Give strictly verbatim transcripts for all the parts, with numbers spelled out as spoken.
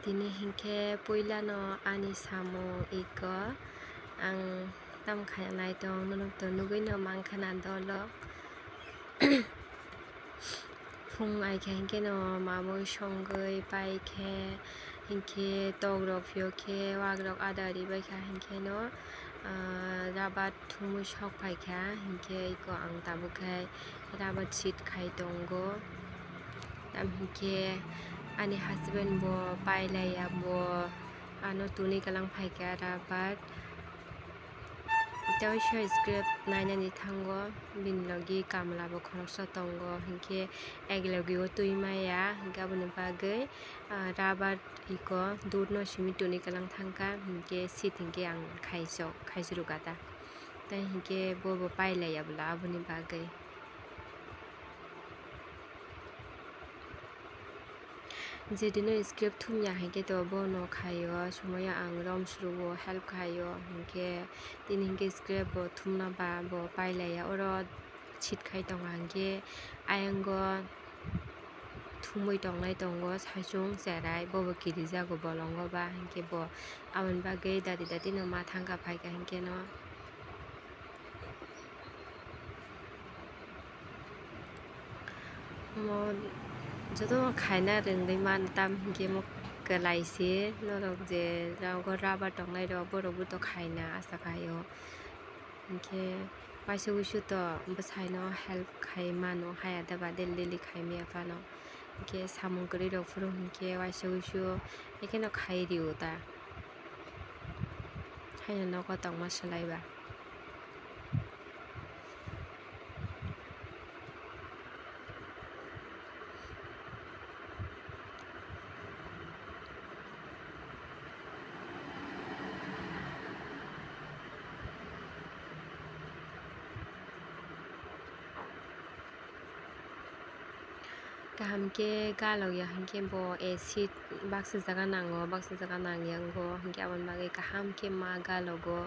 Tini hinkhe puilano ani samung iko ang tam khaina naitong, norok to nugui no mankha na dolo. Phung aikha hinkhe no mamui songui paikhe hinkhe tok rok phiyokhe wak rok ada ribaikha hinkhe no, ah, rabat thumui sok phaikha hinkhe iko ang tabuk khe rabat sit khai tongo. Tam hinkhe ani husband bo pailaiya, bo ano tuni kwlang phaikha rabat. Tei waisa scrap nainani thango, bini logi kamla bo khoroksa tongo, hinkhe ek logi o twi maya, hinkhe aboni bagwi, ah, rabar iko dudh no simi tuni kwlang thangkha, hinkhe sit hinkhe ang khaijak, khaijrwk ta. Tei hinkhe bo bo pailaiya bwla aboni bagwi. Jedino scrap thumya hinkhe to bono khaio, somoio ang rom surugo, help khaio, hinkhe tini hinkhe scrap bo thumna ba bo pailaiya, oro sit khai tongo hinkhe ayang o thumui tongnai tongo saichung cherai, bobo kirijago bolongo ba hinkhe bo aboni bagwi dati dati no ma thangkha phaikha hinkhe no. Omo jotono khaina rwngwi mano, tam hinkhe omo kwlai se norok je nogo rubber tongnai rok, borok bo to khaina asa khai o. Hinkhe waisa wuisu to bwsai no help khai mano, haya da ba daily daily khai maya phano. Hinkhe samung kwrwi rok phuru hinkhe waisa wuisu ekheno khai rio ta. Haino nogo tongma swlai ba. Kaham khe galokya hinkhe bo acid baksa jaga nango, baksa jaga nangya wngo, hinkhe aboni bagwi kaham khe ma galogo.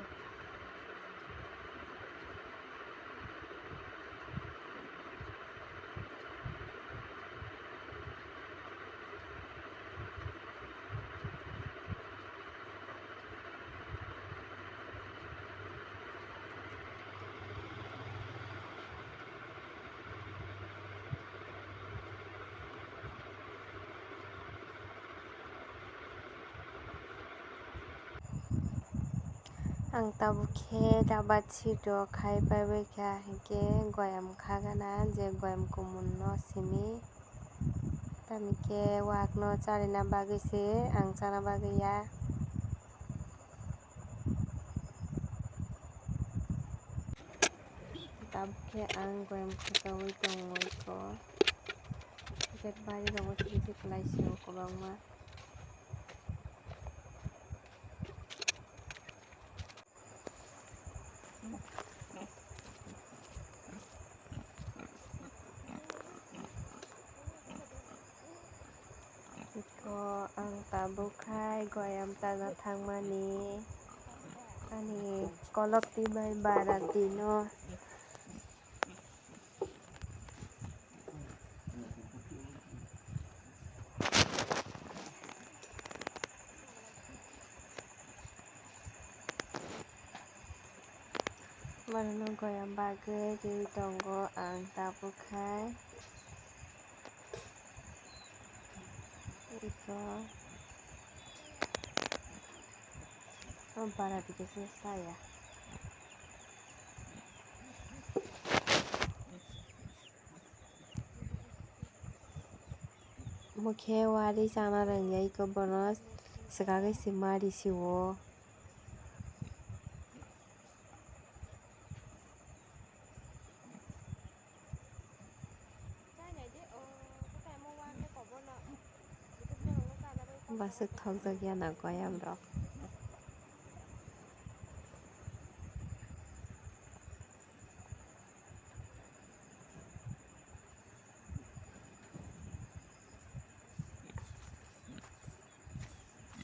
Ang tabuk khe rabat sit rok khai pai bai kha, hinkhe goyam kha gana je goyam kumun no simi. Tamo khe wak no charina bagwi se ang chana bagwi ya. Tabuk khe ang goyam khusaui tongo iko. Bek bari rogo simi se kwlai se o kwbangma. Iko ang tabuk khai goyam chana thangmani ani kolok twi bai bara twi no. Borokno goyam bagwi riui tongo ang tabuk khai. Iko o bara dikhe se saya. Omo khe wari chana rwngya iko bono swkagwi se mari se o. Bwswk thokjak ya na goyam rok.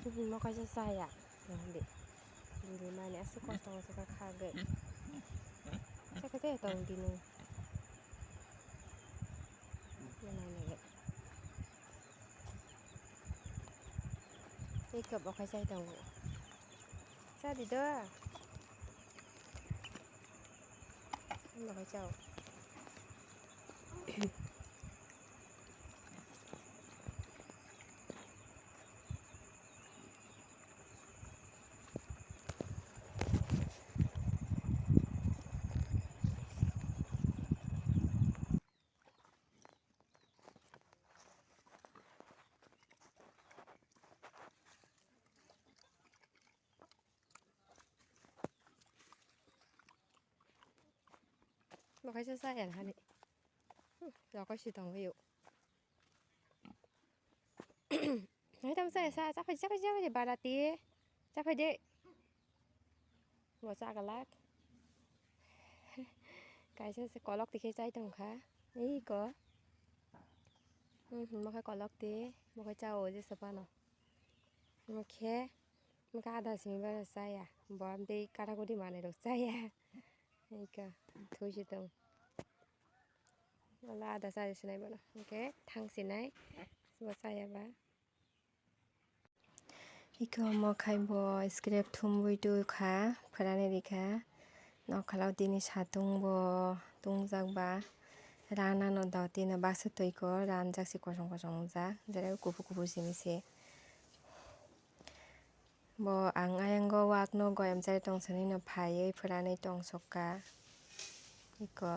Bini mo kaisa chaya. Nang di. Bini mani aswk kosto kosto khe khagwi. Sakhe tong bini. Nai nai. Tei kebo khai chai tongo. Cha di do. Bo khai chao. Bo kaisa cha ya hani. Hmm, rokoi si tongo yo. Hai tamo cha ya cha, cha phai, cha phai, cha phai, barati. Cha phai de. Bo cha galak. Kaisa se kolok tikhe chai tongkha. Ei ko. Hmm, hmm, bo khe kolok ti, bo khe cha o je sa phano. Bo khe, bo khe ada simi bara cha ya. Bo am tei kata koti manwi rok cha ya. Eka, thwi se tong. Wala ada sa sinai bono. Hwnkhe thang sinai. Bo chaya ba. Eko mo khai bo scrap thumwi twi kha, phwrani rikha. Nokhalao tini satung bo tungjak ba. Rana no do tino baksa twi ko, ranjak se kosom kosom wngjak. Jera kuphur kuphur simi se. Bo ang ayang o wak no goyam chari tong sani no phaiwi phwrani tong sokha. Eko.